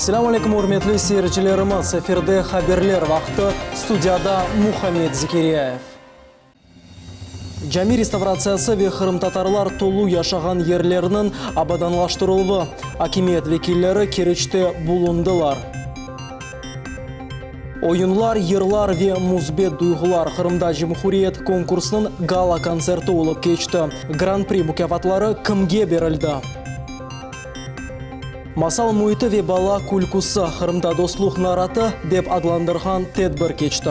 Selâm aleyküm, ürmetli seyircilerimiz! Efirde Haberler vaqtı, studiyada Muhammed Zekeriyayev. Cami restavratsiyası ve qırımtatarlar tolu yaşağan yerlerniñ abadanlaştırıluvı, akimiyet vekilleri Keriçte bulundılar. Oyunlar, yırlar ve müsbet duyğular, Qırımda cumhuriyet konkursınıñ gala-kontserti olıp keçti. Gran-pri mukâfatları kimge berildi? Masal müiti ve bala külküsi, Qırımda dostluq naratı dep adlandırğan tedbir keçti.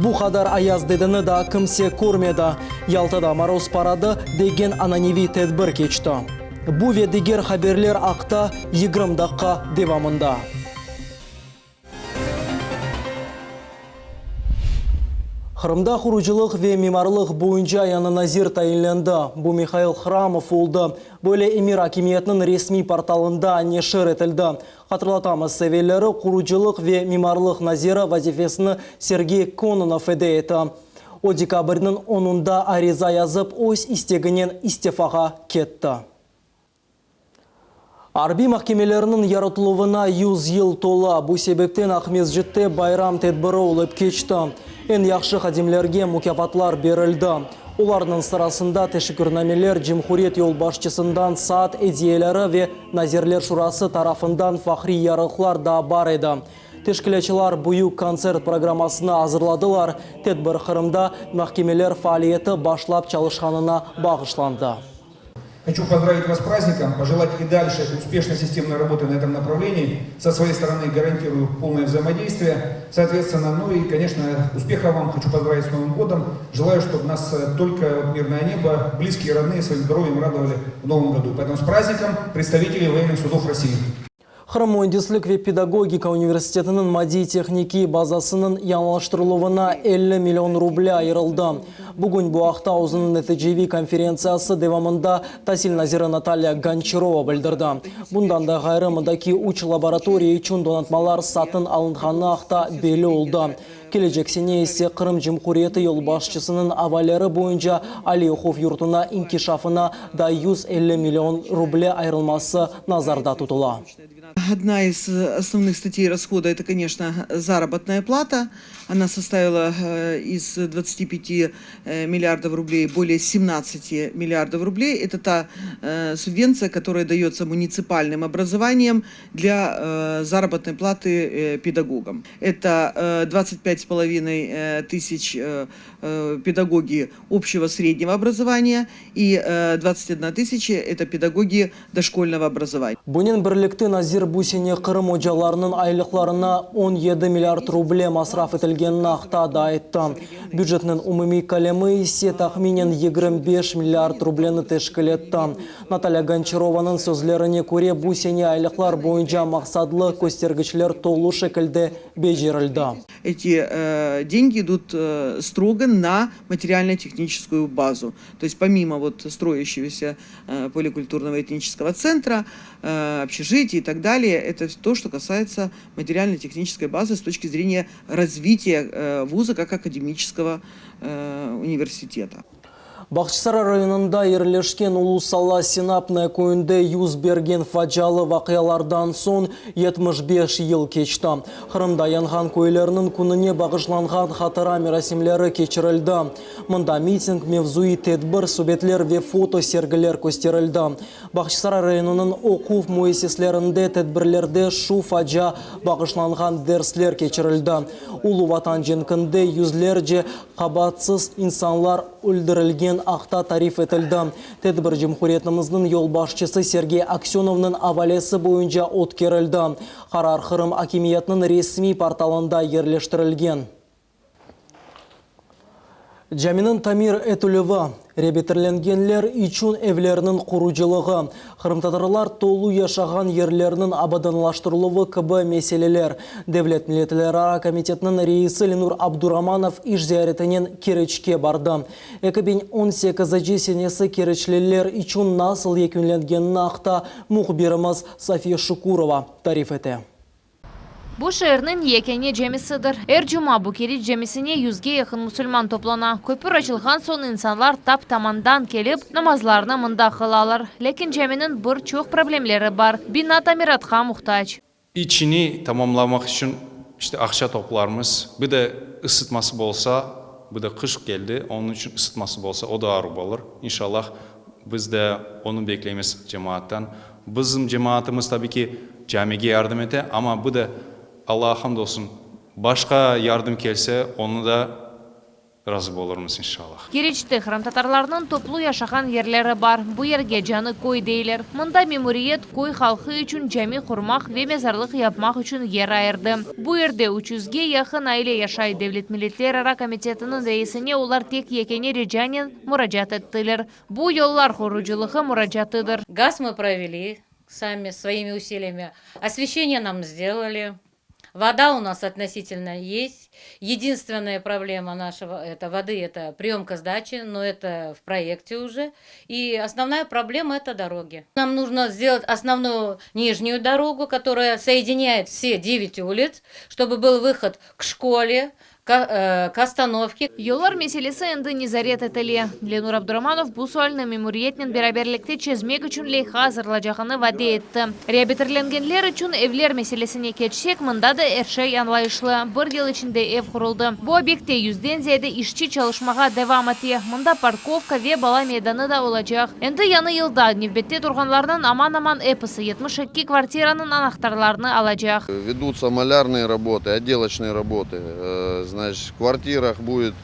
Bu qadar ayaz dedini daa kimse körmedi, Yaltada Moroz paradı degen ananeviy tedbir keçti. Bu ve diger haberler aqta 20 daqqa devamında. Qırımda qurucılıq ve mimarlıq boyunca yañı nazir tayinlendi. Bu Mihail Hramov oldı. Böyle emir akimiyetniñ resmiy portalında neşir etildi. Hatırlatamız, evelleri qurucılıq ve mimarlıq naziri vazifesini Sergey Kononov eda etti. O, dekabrniñ onunda ariza yazıp, öz isteginen istifağa ketti. Arbiy mahkemelerniñ yaratıluvına 100 yıl tola, bu sebepten Aqmescitte bayram tedbiri olıp keçti. Eñ yahşı hadimlerge mukâfatlar berildi. Olarnıñ sırasında teşekkürnameler, cumhuriyet yolbaşçısından saat ediyeleri ve Nazirler Şurası tarafından fahriy yarlıqlar da bar edi. Teşkilâtçılar büyük kontsert programmasını azırladılar. Tedbir Qırımda mahkemeler faaliyeti başlap çalışqanına bağışlandı. Хочу поздравить вас с праздником, пожелать и дальше успешной системной работы на этом направлении. Со своей стороны гарантирую полное взаимодействие. Соответственно, ну и, конечно, успеха вам. Хочу поздравить с Новым годом. Желаю, чтобы нас э, только мирное небо, близкие и родные своим здоровьем радовали в Новом году. Поэтому с праздником представителей военных судов России. Qırım müendislik ve pedagogika universitetiniñ maddiy-tehnikiy bazasınıñ yañılaştırıluvına 50 million ruble ayırıldı. Bugün bu aqta özüniñ neticeviy konferentsiyası devamında tasil naziri Natalya Gonçarova bildirdi. Bundan da ğayrı, mındaki üç laboratoriya içün donatmalar satın alınğanı aqta belli oldı. Kelecek sene ise Qırım Cumhuriyeti yolbaşçısınıñ avaleri boyunca aliy oquv yurtuna inkişafına da 150 million ruble ayırılması nazarda tutula. Одна из основных статей расхода – это, конечно, заработная плата. Она составила из 25 миллиардов рублей более 17 миллиардов рублей. Это та субвенция, которая дается муниципальным образованием для заработной платы педагогам. Это 25,5 тысяч педагоги общего среднего образования и 21 тысяча – это педагоги дошкольного образования. Bunen birlikte nazir bu sene Qırım ocalarınıñ aylıqlarına 17 milliard ruble masraf etilgenini aqta da ayttı. Bücetniñ umumiy kölemi ise tahminen 25 milliard rubleni teşkil etti. Natalya Gonçarovanıñ sözlerine köre, bu sene aylıqlar boyunca maqsadlı köstergiçler tolu şekilde becerildi. Эти деньги идут строго на материально-техническую базу. То есть помимо вот строящегося поликультурного этнического центра, общежитий и так далее, это то, что касается материально-технической базы с точки зрения развития вуза как академического университета. Bağçasaray rayonında yerleşken Ulu Sala Senapnaya köyünde yüz bergen facialı vaqialardan soñ 75 yıl keçti. Qırımda yanğan köylerniñ kününe bağışlanğan hatıra merasimleri keçirildi. Mında miting, mevzuiy tedbir, subetler ve foto sergiler kösterildi. Bağçasaray rayonınıñ oquv müessislerinde tedbirlerde şu facia bağışlanğan dersler keçirildi. Ulu Vatan cenkinde yüzlerce qabaatsız insanlar öldürilgen aqta tarif etildi. Tedbir cumhuriyetimizniñ yolbaşçısı Sergey Aksönovnıñ avalesi boyunca ötkerildi. Qarar Qırım akimiyetiniñ resmiy portalında yerleştirilgen. Caminiñ tamir etilüvi, rebetirlengenler içün evlerniñ qurucılığı, qırımtatarlar tolu yaşağan yerlerniñ abadanlaştırıluvı kibi meseleler Devlet milletlerara komitetiniñ reisi Lenur Abduramanov iş ziyaretinen Keriçke bardı. 2018 senesi keriçliler içün nasıl yekünlengenini aqta mühbirimiz Safiye Şukurova tarif ete. Bu şeerniñ yekâne camisidir. Er cuma bu Keriç camisine yüzge yaqın musulman toplana. Köpür açılğan soñ insanlar tap tamandan kelip, namazlarını mında qılalar. Lâkin caminiñ bir çoq problemleri bar, bina tamiratqa muhtac. İçini tamamlamaq içün işte aqça toplarmız. Bir de ısıtması bolsa, bir de qış keldi, onıñ içün ısıtması bolsa, o da aru bolır. İnşallah, biz de onı bekleymiz cemaattan. Bizim cemaatımız, tabi ki, camige yardım ete, amma bir de, Allağa hamd olsun, başqa yardım kelse, onı da razı bolurmız, inşallah. Keriçte qırımtatarlarnıñ toplu yaşağan yerleri bar. Bu yerge Canı köy deyler. Mında memuriyet köy halqı içün cami qurmaq ve mezarlıq yapmaq içün yer ayırdı. Bu yerde üç yüzge yaqın aile yaşay. Devlet milletlerara komitetiniñ reisine olar tek yekâne ricanen muracaat ettiler. Bu, yollar qurucılığı muracaatıdır. Gaz mı proveli sami svoimi usiliyami, osveşeniye nam sdelali, voda u nas относительно есть. Единственная проблема нашего это воды это приемка сдачи, но это в проекте уже. И основная проблема это дороги. Нам нужно сделать основную нижнюю дорогу, которая соединяет все 9 улиц, чтобы был выход к школе, к остановке. Yollar meselesi endi nezaret etile. Lenur Abduramanov bu sualni memuriyetnen beraberlikte çezmek içün leyha azırlacağını vade etti. Reabilitirlengenler içün evler meselesine keçsek, mında da er şey añlayışlı. Bir yıl içinde ev quruldı. Bu obyektte yüzden ziyade işçi çalışmağa devam ete. Mında parkovka ve bala meydanı da olacaq. Endi yañı yılda nevbette turğanlarnıñ aman-aman episi 72 kvartiranıñ anahtarlarını alacaq. Ведутся малярные работы, отделочные работы. Значит, в квартирах будет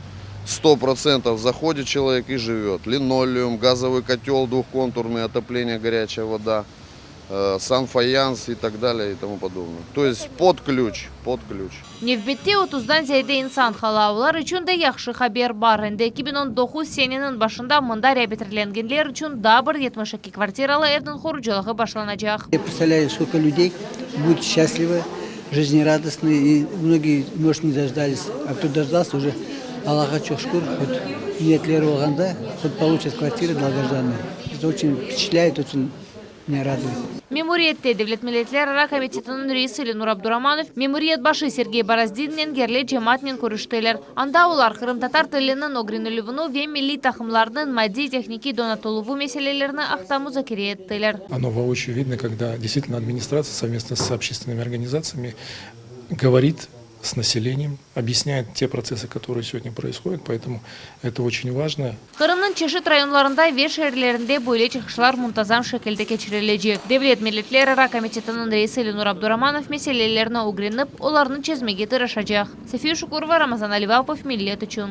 100% заходит человек и живет. Линолеум, газовый котел двухконтурный, отопление, горячая вода, санфаянс и так далее и тому подобное. То есть под ключ, под ключ. Nevbette otuzdan ziyade insan qala. Olar içün de yahşı haber bar. Endi 2019 seneniñ başında mında reabilitirlengenler içün daa bir 72 kvartiralı evniñ qurucılığı başlanacaq. Я представляю, сколько людей будут счастливы, жизнерадостны, и многие, может, не дождались, а кто дождался, уже Allahqa çoq şükür, хоть niyetleri olğanda, хоть получат квартиры долгожданные. Это очень впечатляет, очень меня радует. Memuriyette Devlet milletlerara komitetiniñ reisi Lenur Abduramanov, memuriyet başı Sergey Barozdinnen yerli cemaatnen körüştiler. Anda olar qırımtatar tiliniñ ögrenilüvini ve milliy taqımlarnıñ maddiy-tehnikiy donatıluvı meselelerini aqta muzakere ettiler. Оно воочию видно, когда действительно администрация совместно с общественными организациями говорит с населением, объясняет те процессы, которые сегодня происходят, поэтому это очень важно. Qırımnıñ çeşit rayonlarında ve şeerlerinde böyle çıqışlar muntazam şekilde keçirilecek. Devlet milletlerara komitetiniñ reisi Lenur Abduramanov meselelerni ögrenip, olarnı çezmege tırışacaq. Safiye Şukurova, Ramazan Alivapov, Millet içün.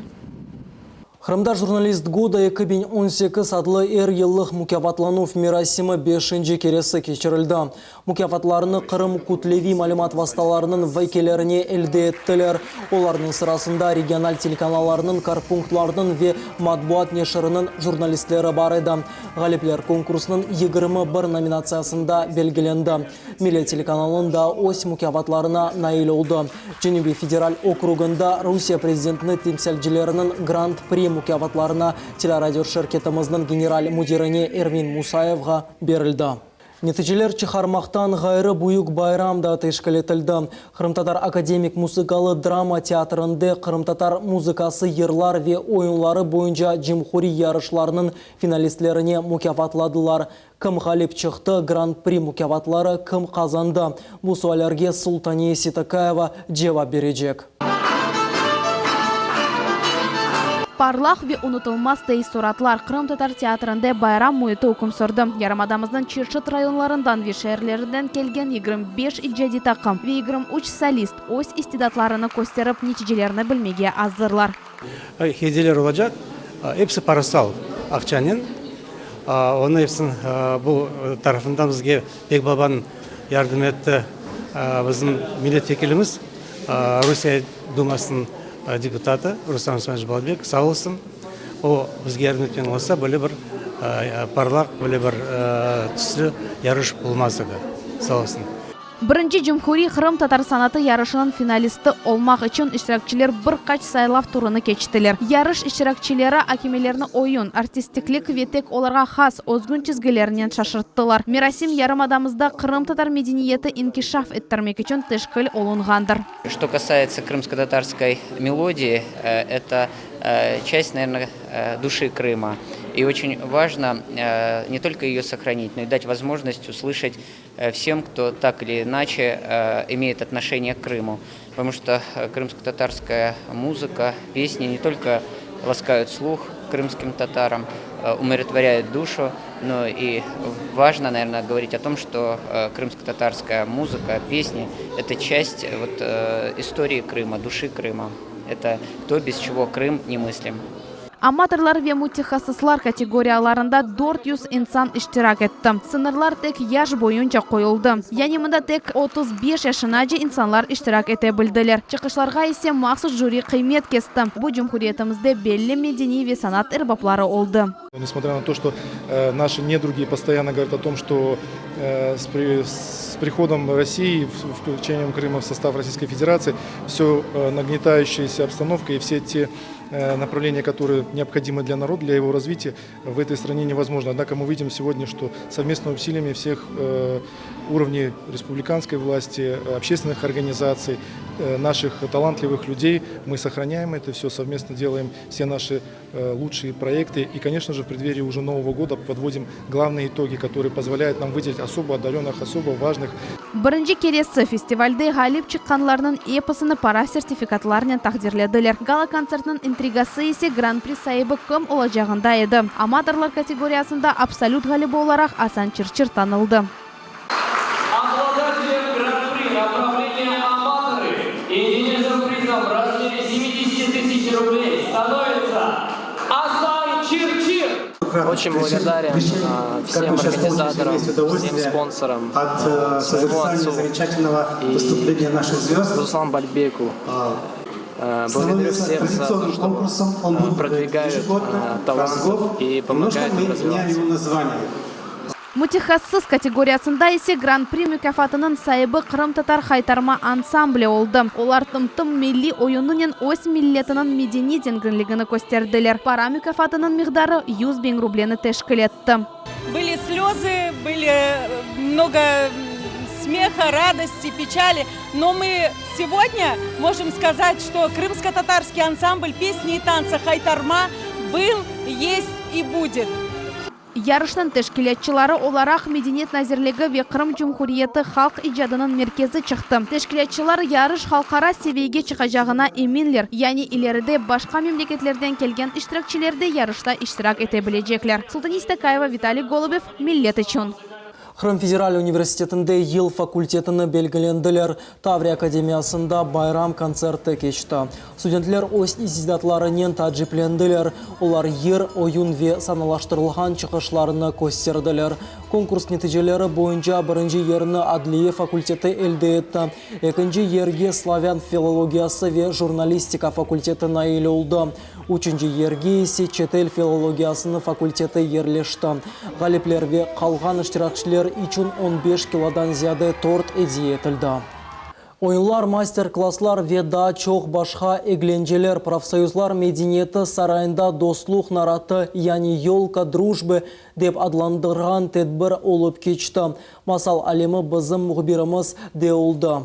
Qırımda Jurnalist goda 2018 adlı er yıllıq mukâfatlanuv merasimi beşinci keresi keçirildi. Mukâfatlarnı Qırım kütleviy malümat vastalarınıñ vekillerine elde ettiler. Olarnıñ sırasında regional telekanallarnıñ, korpunktlarnıñ ve matbuat neşiriniñ jurnalistleri bar edi. Ğalipler konkursnıñ 21 nominatsiyasında belgilendi. Millet telekanalınıñ da öz mukâfatlarına nail oldı. Cenübiy federal okrugında Rusiye prezidentiniñ temsilcileriniñ Grand-pri mukâfatlarına teleradioşirketimizniñ general müdirine Ervin Musayevğa berildi. Neticeler çıqarmaqtan ğayrı büyük bayram da teşkil etildi. Qırımtatar akademik muzıkalı drama teatrinde qırımtatar muzıkası yırlar ve oyunları boyunca cumhuriy yarışlarnıñ finalistlerini mukâfatladılar. Kim ğalip çıqtı, Grand-pri mukâfatları kim qazandı? Bu suallerge Sultaniye Seytakayeva cevap berecek. Parlaq ve unutılmaz teessuratlar, Qırımtatar teatrinde bayram müiti üküm sürdi. Yarımadamıznıñ çeşit rayonlarından ve şeerlerinden kelgen 25 icadiy taqım ve 23 solist öz istidatlarını kösterip, neticelerni bilmege azırlar. Hediyeler olacaq, episi parasal aqçanen. Onı episini bu tarafından bizge bek baban yardım etti bizim milletvekilimiz, Rusiye Dumasınıñ deputatı Rustam Osmanoviç Balbek, sağ olsun. O bizge yardım etken olsa, böyle bir parlaq, böyle bir tüslü yarış olmaz edi. Sağ olsun. Birinci cumhuriy qırımtatar sanatı yarışınıñ finalisti olmaq içün iştirakçiler bir qaç saylav turunı keçtiler. Yarış iştirakçileri akemelerni oyun, artistiklik ve tek olarğa has özgün çizgilerinen şaşırttılar. Merasim yarımadamızda qırımtatar medeniyeti inkişaf ettirmek içün teşkil olunğandır. Что касается крымско-татарской мелодии, это часть, наверное, души Крыма. И очень важно не только ее сохранить, но и дать возможность услышать всем, кто так или иначе имеет отношение к Крыму. Потому что крымско-татарская музыка, песни не только ласкают слух крымским татарам, умиротворяют душу, но и важно, наверное, говорить о том, что крымско-татарская музыка, песни – это часть вот, истории Крыма, души Крыма. Это то, без чего Крым немыслим. Amatorlar ve mütehassıslar kategoriyalarında 400 insan iştirak etti. Sıñırlar tek yaş boyunca qoyuldı. Yani mında tek 35 yaşınace insanlar iştirak ete bildiler. Çıqışlarğa ise mahsus jüri qıymet kesti. Bu cumhuriyetimizde belli medeniy ve sanat erbapları oldı. Несмотря на то, что наши недруги постоянно говорят о том, что с приходом России, включением Крыма в состав Российской Федерации, все нагнетающаяся обстановка и все те направления, которые необходимы для народа, для его развития, в этой стране невозможно. Однако мы видим сегодня, что совместными усилиями всех уровней республиканской власти, общественных организаций, наших талантливых людей мы сохраняем это все, совместно делаем все наши лучшие проекты. И, конечно же, в преддверии уже Нового года подводим главные итоги, которые позволяют нам выделить особо одаренных, особо важных. Birinci keresi festivalde ğalip çıqqanlarnıñ episini para sertifikatlarnen taqdirlediler. Gala-kontsertniñ intrigası ise Gran-pri saibi kim olacağında edi. Amatorlar kategoriyasında absolüt ğalibi olaraq Asan Çir-Çir tanıldı. Обладателем Гран-при направления «Аматоры» и денежным призом в размере 70 тысяч рублей становится Асан Чир-Чир! Очень благодарен всем организаторам, всем спонсорам, от своему отцу замечательного и выступления наших звезд. Руслан Бальбеку. Благодарю всех за то, что конкурсом. Он будет продвигают ежегодно, талантов и помогают Немножко им мы меняем развиваться. его название. Mütehassıs kategoriyasında ise Gran-pri mukâfatınıñ saibi qırımtatar Haytarma ansambli oldı. Olar Tım-tım milliy oyunınen öz milletiniñ medeniy zenginligini kösterdiler. Para mukâfatınıñ miqdarı 100 biñ rubleni teşkil etti. Были слезы, были много смеха, радости, печали. Но мы сегодня можем сказать, что крымско-татарский ансамбль песни и танца «Хайтарма» был, есть и будет. Yarışnıñ teşkilâtçıları olaraq Medeniyet nazirligi ve Qırım Cumhuriyeti halq icadınıñ merkezi çıqtı. Teşkilâtçılar yarış halqara seviyege çıqacağına eminler. Yani ileride başqa memleketlerden kelgen iştirakçiler de yarışta iştirak ete bilecekler. Sultaniye Stakayeva, Vitaliy Golubev, Millet içün. Qırım Federal Universitetinde yıl fakultetini belgilendiler. Tavriya Akademiyasında bayram kontserti keçti. Studentler öz istidatlarınen taaciplendiler. Olar yır, oyun ve sanalaştırılğan çıqışlarını kösterdiler. Konkurs neticeleri boyunca birinci yerni Adliye fakulteti elde etti. Ekinci yerge Slavyan filologiyası ve jurnalistika fakulteti nail oldı. Üçünci yerge ise çetel filologiyasınıñ fakulteti yerleşti. Ğalipler ve qalğan iştirakçiler içün 15 kilodan ziyade tort ediye etildi. Oyunlar, master-klasslar ve daa çoq başqa eglenceler profsoyuzlar medeniyeti sarayında dostluq naratı, yani «Елка дружбы» dep adlandırğan tedbir olıp keçti. Masal alemi bizim mühbirimiz de oldı.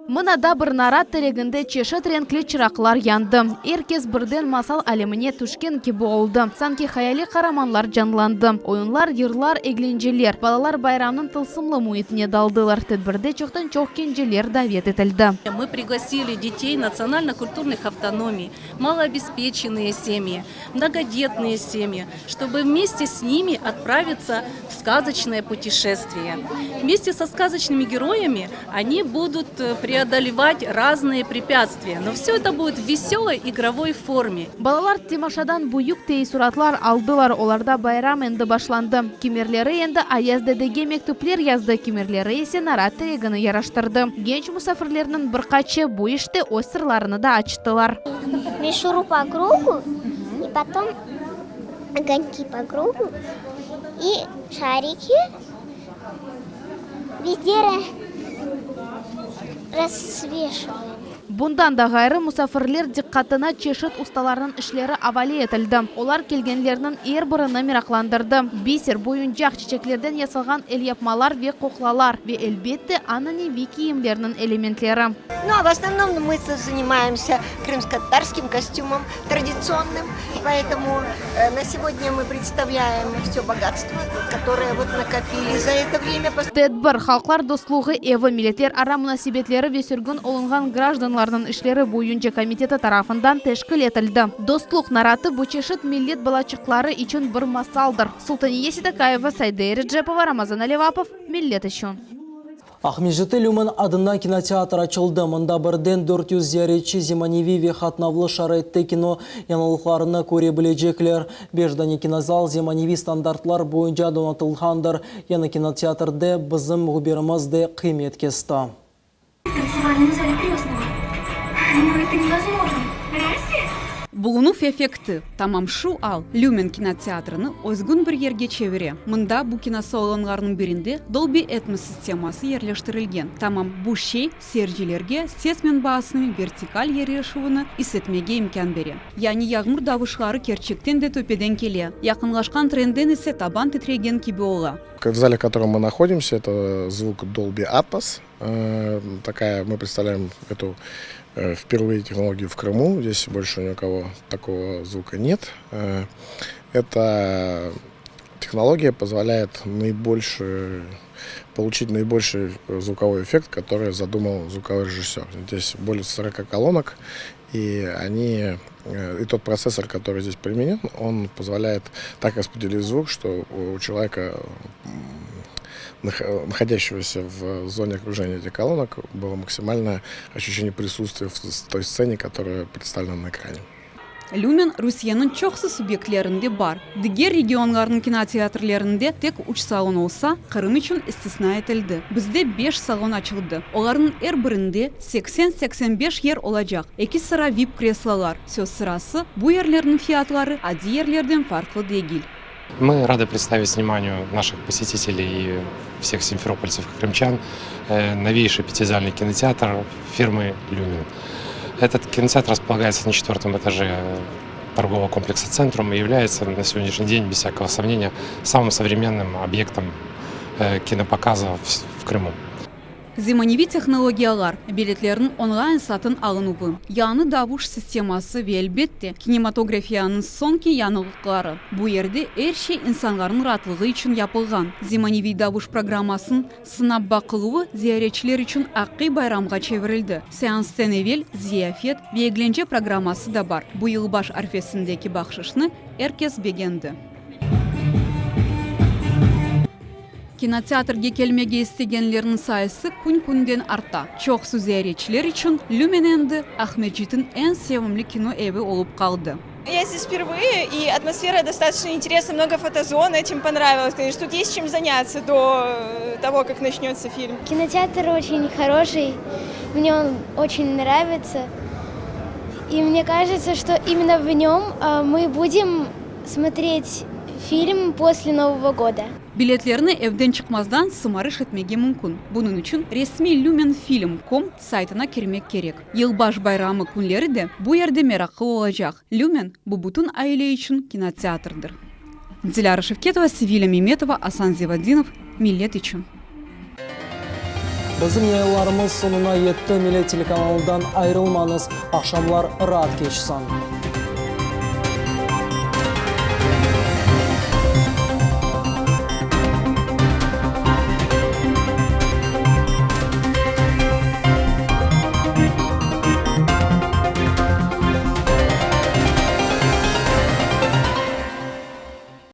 Mına da bir narat tereginde çeşit renkli çıraqlar yandı. Er kes birden masal alemine tüşken kibi oldı. Sanki hayaliy qaramanlar canlandı. Oyunlar, yırlar, eglenceler. Balalar bayramnıñ tılsımlı müitine daldılar. Tedbirde çoqtan çoq kenceler davet etildi. Мы пригласили детей национально-культурных автономий, малообеспеченные семьи, многодетные семьи, чтобы вместе с ними отправиться в сказочное путешествие. Вместе со сказочными героями они будут э, преодолевать разные препятствия, но все это будет в веселой игровой форме. Balalar temaşadan büyük teessuratlar aldılar. Olarda bayram endi başlandı. Kimerleri endi Ayaz dedege mektüpler yazdı, kimerleri ise narat teregini yaraştırdı. Genç musafirlerniñ bir qaçı bu işte öz sırlarını da açtılar. Мишуру по кругу, и потом огоньки по кругу, и шарики. Везде rasveşivayem. Bundan da ğayrı, musafirler diqqatına çeşit ustalarnıñ işleri avale etildi. Olar kelgenlerniñ er birini meraqlandırdı. Biser, boyuncaq, çiçeklerden yasalğan elyapmalar ve qoqlalar ve, elbette, ananeviy kiyimlerniñ elementleri. Nu, a v osnovnom мы занимаемся крымско-татарским костюмом традиционным, поэтому на сегодня мы представляем все богатство, которое вот накопили за это время. Tedbir Halqlar dostluğı evi milletlerara munasebetleri ve sürgün olunğan grajdanlarnıñ işleri boyunca komiteti tarafından teşkil etildi. Dostluq naratı bu çeşit millet balaçıqları içün bir masaldır. Sultaniye Seytakayeva, Sayde Erecepova, Ramazan Alevapov, Millet içün. Aqmescitte Lüman adından kinoteatr açıldı. Mında birden 400 ziyaretçi zemaneviy ve qatnavlı şaraitte kino yañılıqlarını köre bilecekler. Beş dane kinozal zemaneviy standartlar boyunca donatılğandır. Yañı kinoteatrde bizim mühbirimiz de qıymet kesti. Bulunuv effekti, tamam şu al Lümen kinoteatrini özgün bir yerge çevire. Mında bu kinosalonlarnıñ birinde Dolby Atmos sisteması yerleştirilgen. Tamam bu şey seyircilerge ses menbaasınıñ vertikal yerleşüvini is etmege imkân bere. Yani yağmur davuşları kerçekten de töpeden kele, yaqınlaşqan trenden ise taban titregen kibi ola. В зале, в котором мы находимся, это звук Dolby Atmos. Такая, мы представляем эту впервые технологию в Крыму. Здесь больше ни у кого такого звука нет. Эта технология позволяет наибольший, получить наибольший звуковой эффект, который задумал звуковой режиссер. Здесь более 40 колонок, и они, и тот процессор, который здесь применен, он позволяет так распределить звук, что у человека, находящегося в зоне окружения этих колонок, было максимальное ощущение присутствия в той сцене, которая представлена на экране. Lümen Rusiyeniñ çoqusı subyektlerinde bar. Diger regionlarnıñ kinoteatrlerinde tek üç salon olsa, Qırım içün istisna etildi. Bizde beş salon açıldı. Olarnıñ er birinde 80-85 yer olacaq, eki sıra VIP kreslolar. Söz sırası, bu yerlerniñ fiyatları adiy yerlerden farqlı degil. Мы рады представить вниманию наших посетителей и всех симферопольцев и крымчан новейший пятизальный кинотеатр фирмы «Люмен». Этот кинотеатр располагается на четвертом этаже торгового комплекса «Центрум» и является на сегодняшний день, без всякого сомнения, самым современным объектом кинопоказа в Крыму. Zemaneviy tehnologiyalar, biletlerniñ onlayn satın alınuvı, yañı davuş sisteması ve, elbette, kinematografiyanıñ soñki yañılıqları, bu yerde er şey insanlarnıñ raatlığı içün yapılğan. Zemaneviy davuş programmasınıñ sınap baqıluvı ziyaretçiler içün aqiqiy bayramğa çevirildi. Seanstan evel ziyafet ve eglence programması da bar. Bu yılbaş arfesindeki bahşışnı er kes begendi. Kinoteatrge kelmege istegenlerniñ sayısı kün-künden arta. Çoqusı ziyaretçiler içün Lümen endi Aqmescitniñ eñ sevimli kino evi olıp qaldı. Я здесь впервые, и атмосфера достаточно интересная, много фотозон, этим понравилось. Конечно, тут есть чем заняться до того, как начнется фильм. Кинотеатр очень хороший, мне он очень нравится. И мне кажется, что именно в нем мы будем смотреть фильм после Нового года. Biletlerni evden çıqmazdan sımarış etmege mümkün. Bunıñ içün resmiy Lumenfilm. Com saytına kirmek kerek. Yılbaş bayramı künleri de bu yerde meraqlı olacaq. Lümen, bu bütün aile içün kinoteatrdır. Dilâra Şevketova, Sevilâ Memetova, Asan Zevadinov, Millet içün. Bizim yayınlarımız soñuna yetti. Millet telekanalından ayırılmañız. Aqşamlar raat keçsin.